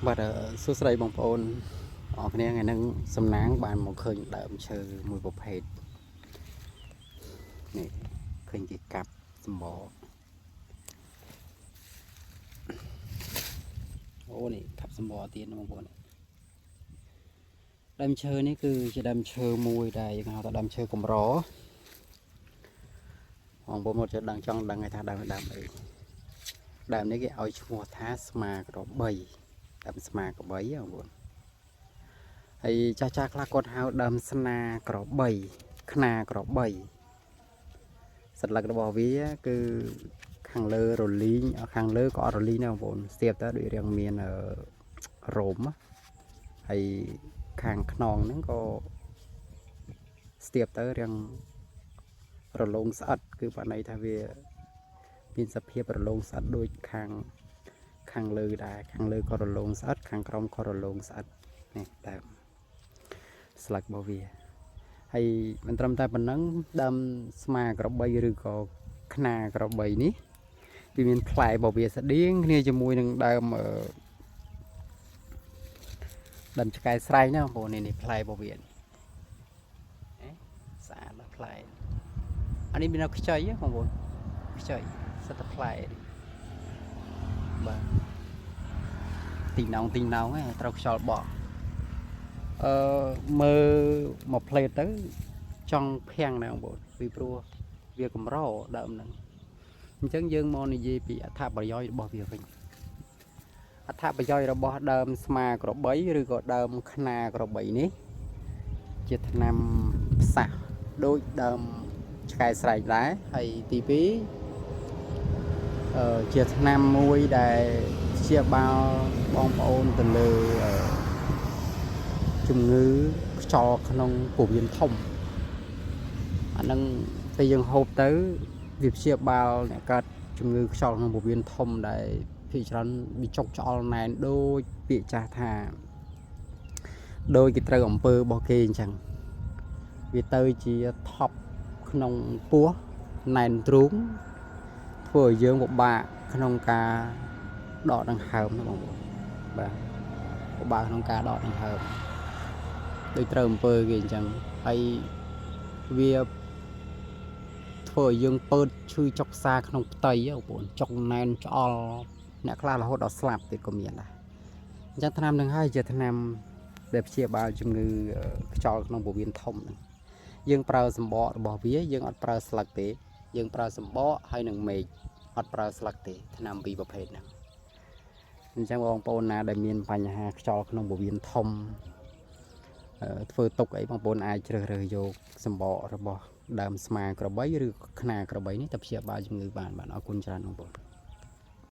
បាទសួស្តីបងប្អូនអរគ្នាថ្ងៃហ្នឹងសំណាងបានមកឃើញដើមឈើមួយប្រភេទនេះឃើញគេកាប់សម្បកអូនេះកាប់សម្បកទៀតណាបងប្អូនដើមឈើនេះគឺជាដើមឈើមួយដែលយើងហៅថាដើមឈើកម្របងប្អូនមកចេះដឹងចង់ដឹងថាដើមដើមអីដើមនេះគេឲ្យឈ្មោះថាស្មាក្របីដើមស្មាក្របីបងប្អូន ហើយចាស់ចាស់ខ្លះគាត់ហៅដើមស្នាក្របីខ្នាក្របីសន្លឹករបស់វាគឺខាងលើរលីងខាងលើក៏អត់រលីងដែរបងប្អូនស្ទាបទៅដូចរាងមានរោមហើយខាងខ្នងហ្នឹងក៏ស្ទាបទៅរាងរលោងស្អិតគឺបើន័យថាវាមានសភាពរលោងស្អិតដូចខាងខាងលើដែរខាងលើក៏រលោងស្អិតខាងក្រោមក៏រលោងស្អិតនេះដើម ស្លឹករបស់វាហើយមិនត្រឹមតែប៉ុណ្ណឹងដើមស្មាក្របីឬក៏ខ្នាក្របីនេះវាមានផ្លែរបស់វាស្តៀងគ្នាជាមួយនឹងដើមអឺដើមឆ្កែស្រែងណាបងប្អូននេះនេះផ្លែរបស់វានេះស្អាតណាស់ផ្លែអានេះមាននៅខ្ចីហ៎បងប្អូនខ្ចីសិតតែផ្លែនេះបាទទីណោងទីណោងឯងត្រូវខ្យល់បក់ អឺមើលមួយផ្លេតទៅចង់ភាំងដែរបងប្អូនពីព្រោះវាកម្រដើមហ្នឹងអញ្ចឹងយើងមកនិយាយពីអត្ថប្រយោជន៍របស់វាវិញអត្ថប្រយោជន៍របស់ដើមស្មាក្របីឬក៏ដើមខ្នាក្របីនេះជាថ្នាំផ្សះដូចដើមឆ្កែស្រែកដែរហើយទី2ជាថ្នាំមួយដែលព្យាបាលបងប្អូនទៅលើជំងឺខ្យល់ក្នុងពោះវៀនធំអាហ្នឹងពេលយើងហូបទៅវាព្យាបាលអ្នកកើតជំងឺខ្យល់ក្នុងពោះវៀនធំដែលភាគច្រើនវាចុកឆ្អល់ណែនដូចពាក្យចាស់ថាដូចគេត្រូវអំពើរបស់គេអញ្ចឹងវាទៅជាថប់ក្នុងពោះណែនទ្រូងធ្វើឲ្យយើងពិបាកក្នុងការដកដង្ហើមណាបងប្អូនបាទពិបាកក្នុងការដកដង្ហើម ដូចត្រូវអំពើគេអញ្ចឹងហើយវាធ្វើឲ្យយើងពើតឈឺចុកសាក្នុងផ្ទៃហ៎បងប្អូនចុកណែនឆ្អល់អ្នកខ្លះរហូតដល់ស្លាប់ទៀតក៏មានដែរអញ្ចឹងថ្នាំនឹងហើយជាថ្នាំដែលព្យាបាលជំងឺខ្យល់ក្នុងពោះវៀនធំហ្នឹងយើងប្រើសម្បករបស់វាយើងអត់ប្រើស្លឹកទេយើងប្រើសម្បកហើយនឹងមែកអត់ប្រើស្លឹកទេថ្នាំពីរប្រភេទហ្នឹងអញ្ចឹងបងប្អូនណាដែលមានបញ្ហាខ្យល់ក្នុងពោះវៀនធំ ធ្វើទុកអីបងប្អូនអាចជ្រើសរើសយកសម្បករបស់ដើមស្មាក្របីឬខ្នាក្របីនេះទៅព្យាបាលជំងឺបានបាទអរគុណច្រើនបងប្អូន។